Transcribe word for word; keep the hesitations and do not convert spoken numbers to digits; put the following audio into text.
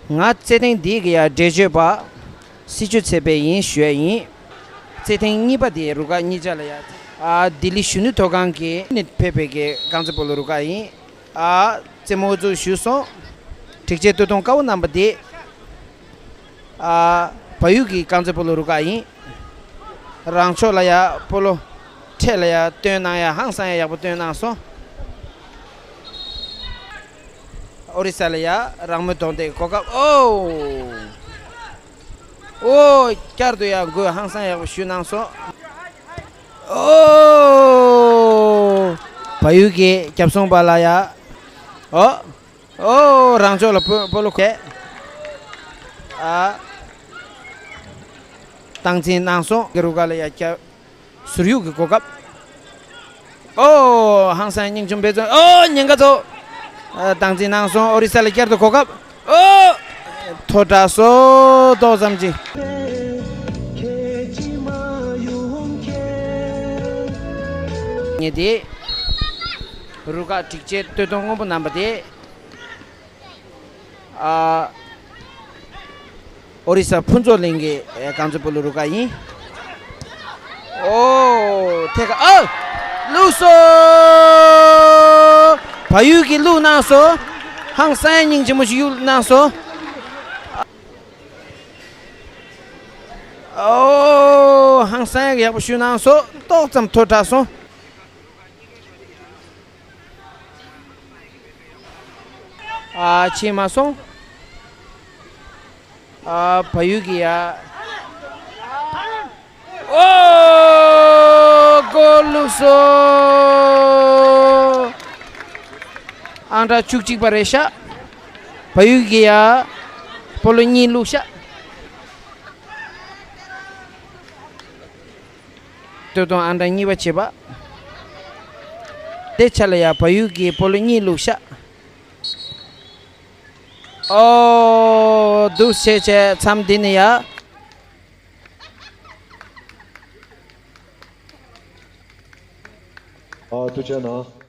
ང་རྩེད་ཐེངས་འདི་གི་ཡ་འགྲེལ་བརྗོད་པ་སྲི་ཇུ་ཚེ་དཔལ་ཡིན་ཞུ་ཡ་ཡིན། རྩེད་ཐེངས་གཉིས་པ་དེ་རུ་ཁག་གཉིས་ཆ་ལ་ཡ། ཨ་ལྡི་ལི་གཞོན་ནུ་ཐོག་ཁང་གི་ནས་ཕེབས་པའི་གི་རྐང་རྩེད་སྤོ་ལོ་རུ་ཁག་ཡིན། ཨ་རྩེད་མོ་འཛུགས་ཞུས་སོང་། སྒྲིག་ཆས་སྟོད་ཐུང་དཀར་པོ་བསྣམས་པ་དེ། ཨ་བལ་ཡུལ་གྱི་རྐང་རྩེད་སྤོ་ལོ་རུ་ཁག་ཡིན། རང་ཕྱོགས་ལ་ཡ་སྤོ་ལོ་འཕྲེད་ལ་ཡ་སྟོན་གནང་ཡ་ཧང་སང་ཡ་ཡག་པོ་སྟོན་གནང་སོང་། ཨོ་རི་ས་ལ་ཡ་རང་མོས་གདོང་འདེགས་གོ་སྐབས། ཨོ། ཨོ། བསྐྱར་དུ་ཡ་འགོད་ཧང་སང་ཡག་པོ་ཞུས་གནང་སོང་། ཨོ། བལ་ཡུལ་གྱི་རྒྱབ་སྲུང་པ་ལ་ཡ། ཨོ། ཨོ། རང་ཕྱོགས་ལ་སྤོ་སྤོ་ལོ་ཁེ། ཨ། སྟངས་འཛིན་གནང་སོང་། རུ་ཁག་ལ་ཡ་བསྐྱར། ཟུར་གཡུག་གི་གོ་སྐབས། ཨོ། ཧང་སང་སྙིང་ཆུང་འབད་བརྩོན། ཨོ། ཉེན་ཁ་ཚོ། ཨ་སྟངས་འཛིན་གནང་སོང་། ཨོ་རི་ས་ལ་བསྐྱར་དུ་གོ་སྐབས། ཨོ། མཐོ་དྲགས་སོ་ཏོག་ཙམ་ཅིག་ངས་དེ། རུ་ཁག་སྒྲིག་ཆས་སྟོད་ཐུང་སྔོན་པོ་བསྣམས་པ་དེ། ཨ། ཨོ་རི་ས་ཕུན་ཚོགས་གླིང་གི་རྐང་རྩེད་སྤོ་ལོ་རུ་ཁག་ཡིན། ཨོ། ཐད་ཀ་ཨ། བླུགས་སོ། བལ་ཡུལ་གྱིས་བླུགས་གནང་སོང་། ཧང་སང་ཡ་སྙིང་རྗེ་མོ་ཞིག་གཡུག་གནང་སོང་། ཨོ། ཧང་སང་ཡ་ཡག་པོ་ཞུས་གནང་སོང་། ཏོག་ཙམ་མཐོ་དྲགས་སོང་། ཨ་ཕྱིན་མ་སོང་། ཨ་བལ་ཡུལ་གྱི་ཡ། ཨོ། གོ་བླུགས་སོ། ཨང་གྲངས་བཅུ་གཅིག་པ་རེད་ཤག་བལ་ཡུལ་གྱི་ཡ། སྤོ་ལོ་གཉིས་བླུགས་ཤག་སྟོད་ཐུང་ཨང་གྲངས་གཉིས་པ་བྱེད་པ། དེ་ཆ་ལ་ཡ་བལ་ཡུལ་གྱི་སྤོ་ལོ་གཉིས་བླུགས་ཤག་ཨོ། འདུག་བྱས་བྱས་མཚམས་འདི་ནས་ཡ། ཨ་ཐུགས་རྗེ་གནང་།